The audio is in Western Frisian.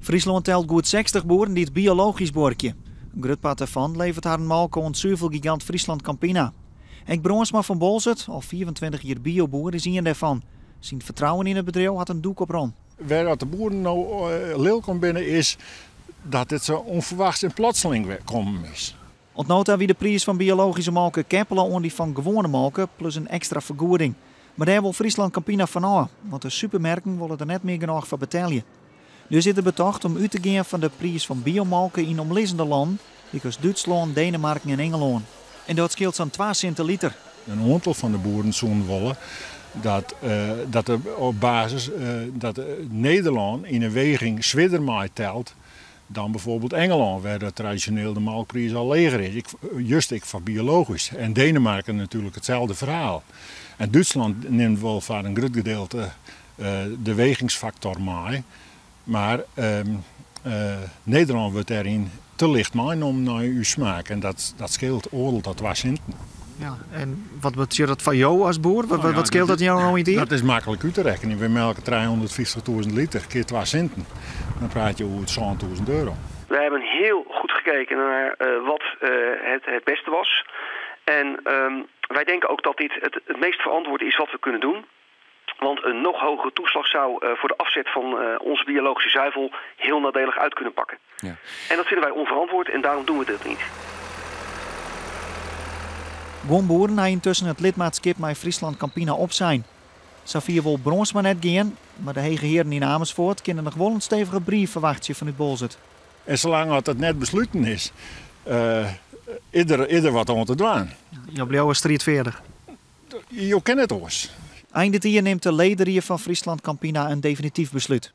Fryslân telt goed 60 boeren dy't biologysk buorkje. In grut part dêrfan leveret harren molke oan suvelgigant Friesland Campina. Ek Brânsma fan Boalsert, al 25 jier bioboer, is ien dêrfan. Syn fertrouwen yn it bedriuw hat in dûk oprûn. Wêr dat de boeren no lilk om binne is dat dit sa ûnferwachts en plotseling kommen is. Oant no ta wie de priis fan biologyske molke keppele oan dy fan gewoane molke plus in ekstra fergoeding. Mar dêr wol Friesland Campina fanôf, want de supermerken wolle der net mear genôch foar betelje. Dus is der betocht om út te gean fan de priis fan biomolke yn omlizzende lannen, lykas Dútslân, Denemarken en Ingelân. En dat skeelt sa'n 2 sint de liter. In oantal fan de boeren soenen wolle dat, dat op basis dat Nederlân yn 'e weging swierder meitelt dan bijvoorbeeld Engelân, wêr de tradisjoneel de molkpriis al leger is. Just ek foar biologysk. En Denemarken natuerlik itselde ferhaal. En Dútslân nimt wol foar in grut gedeelte de wegingsfaktor mei, mar Nederlân wurdt dêryn te licht meinommen nei ús smaak en dat skeelt oardel ta 2 sinten. Ja, en wat betsjut dat foar jo as boer? Wat skeelt dat jo no yn it jier? Dat is maklik út te rekkenjen. Wy melke 350.000 liter kear 2 sinten. Dan praat je oer 7.000 euro. Wij hebben heel goed gekeken naar wat het beste was. En wij denken ook dat dit het meest verantwoord is wat we kunnen doen. Want een nog hogere toeslag zou voor de afzet van onze biologische zuivel heel nadelig uit kunnen pakken. Ja. En dat vinden wij onverantwoord en daarom doen we dat niet. Guon boeren ha yntusken it lidmaatskip mei Friesland Campina opsein. Safier wol Brânsma net gean, mar de hege hearen yn Amersfoart kinne noch wol in stevige brief ferwachtsje fanút Boalsert. En salang as it net besluten is, is der wat oan te dwaan. Jo bliuwe striidfeardich. Jo kinne net oars. Ein dit jier nimt de lederie fan Friesland Campina in definityf beslút.